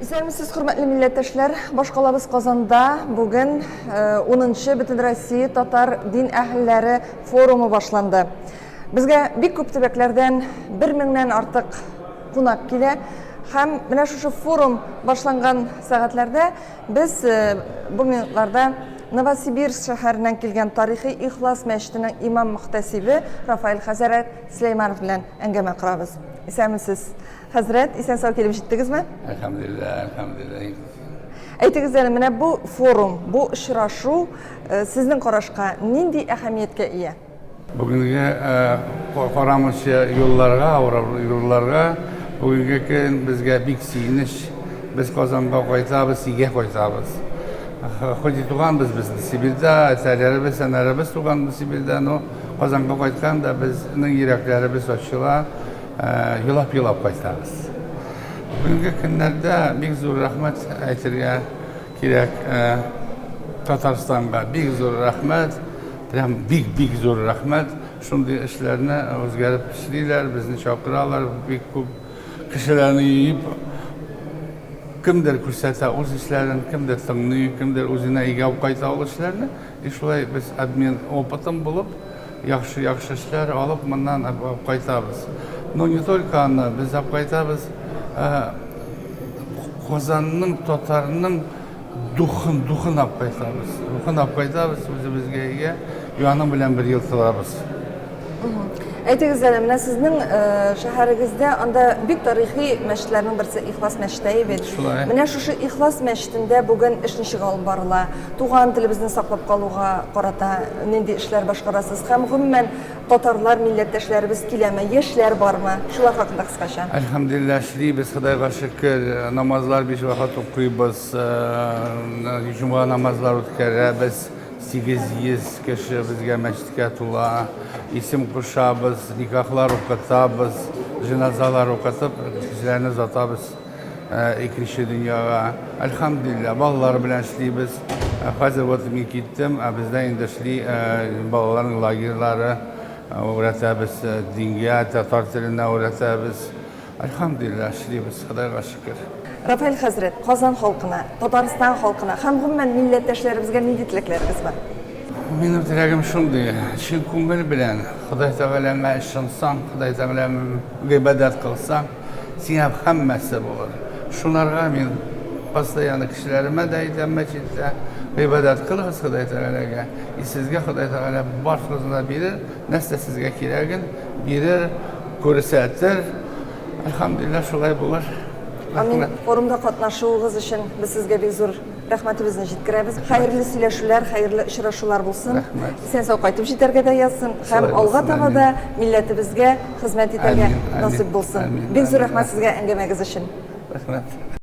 Исәнмесез, хөрмәтле милләттәшләр! Башкалабыз Казанда бүген 10нчы Бөтенроссия татар дин әһелләре форумы башланды. Безгә бик күп төбәкләрдән бер меңнән артык кунак килә. Һәм менә шушы форум башланган сәгатьләрдә без бу минутларда Новосибирск шәһәреннән килгән тарихи Ихлас мәчетенең имам-мөхтәсибе Рафаэль хәзрәт Сөләйманов белән әңгәмә корабыз. Исәнмесез, хәзрәт, исән-сау килеп җиттегезме? Әлхәмдүлилләһ, әлхәмдүлилләһ. Әйтегез әле, менә бу форум, бу очрашу сезнең карашка нинди әһәмияткә ия? Бүгенге карамыйча юлларга, авыр юлларга, бүгенге көн безгә бик сөенеч. Без Казанга кайтабыз, өйгә кайтабыз. Хоть и туганбыз без Сибирьдә, әтәләребез, әнәләребез туган Сибирьдә, но Казанга кайтканда безнең йөрәкләребез ачыла, елап-елап кайтабыз. Бүгенге көннәрдә бик зур рәхмәт әйтергә кирәк Татарстанга. Бик зур рәхмәт. Прям бик-бик зур рәхмәт. Шундый эшләрне үзгәреп эшлиләр, безне чакыралар, бик күп кешеләрне йыйып, кемдер күрсәтә үз эшләрен, кемдер тыңлый, кемдер үзенә өйгә алып кайта ул эшләрне. И шулай без обмен опытом булып, яхшы-яхшы эшләр алып моннан алып кайтабыз. Но не только аны, без алып кайтабыз Казанның, татарның Духын, духын алып кайтабыз. Духын алып кайтабыз үзебезгә өйгә. И аның белән бер ел торабыз. Әйтегез әле, менә сезнең шәһәрегездә анда бик тарихи мәчетләрнең берсе Ихлас мәчете бит. Шулай. Менә шушы Ихлас мәчетендә бүген эш ничек алып барыла? Туган телебезне саклап калуга карата нинди эшләр башкарасыз? Һәм гомумән татарлар, милләттәшләребез киләме? Яшьләр бармы? Шулар хакында кыскача. Әлхәмдүлилләһ, эшлибез, Ходайга шөкер. Намазлар биш вакыт укыйбыз. Җомга намазлар үткәрәбез. 800 кеше безгә мәчеткә тула. Исем кушабыз, никахлар укытабыз, җеназалар укытып, кешеләрне озатабыз икенче дөньяга. Әлхәмдүлилләһ, балалар белән эшлибез. Хәзер вот мин киттем, ә бездә инде эшли балаларның лагерьлары өйрәтәбез, дингә, татар теленә өйрәтәбез. Әлхәмдүлилләһ, эшлибез, Ходайга шөкер. Рафаэль хәзрәт, Казан халкына, Татарстан халкына һәм гомумән милләттәшләребезгә нинди теләкләрегез бар? Минем теләгем шундый, чын күңел белән Ходай Тәгаләңә ышансаң, Ходай Тәгаләңә гыйбадәт кылсаң, сиңа һәммәсе булыр. Шунарга мин постоянно кешеләремә дә әйтәм мәчеттә, гыйбадәт кылыгыз Ходай Тәгаләгә, и сезгә Ходай Тәгалә барысын да бирер, нәрсә сезгә кирәген бирер. Күрсәтер. Әлхәмдүлилләһ, шулай булыр. Амин. Форумда катнашуыгыз өчен без сезгә бик зур рәхмәтебезне җиткерәбез. Хәерле сөйләшүләр, хәерле очрашулар булсын. Рәхмәт. Исән-сау кайтып җитәргә дә язсын һәм алга таба да милләтебезгә хезмәт итәргә насыйп булсын. Бик зур рәхмәт сезгә әңгәмәгез өчен. Рәхмәт.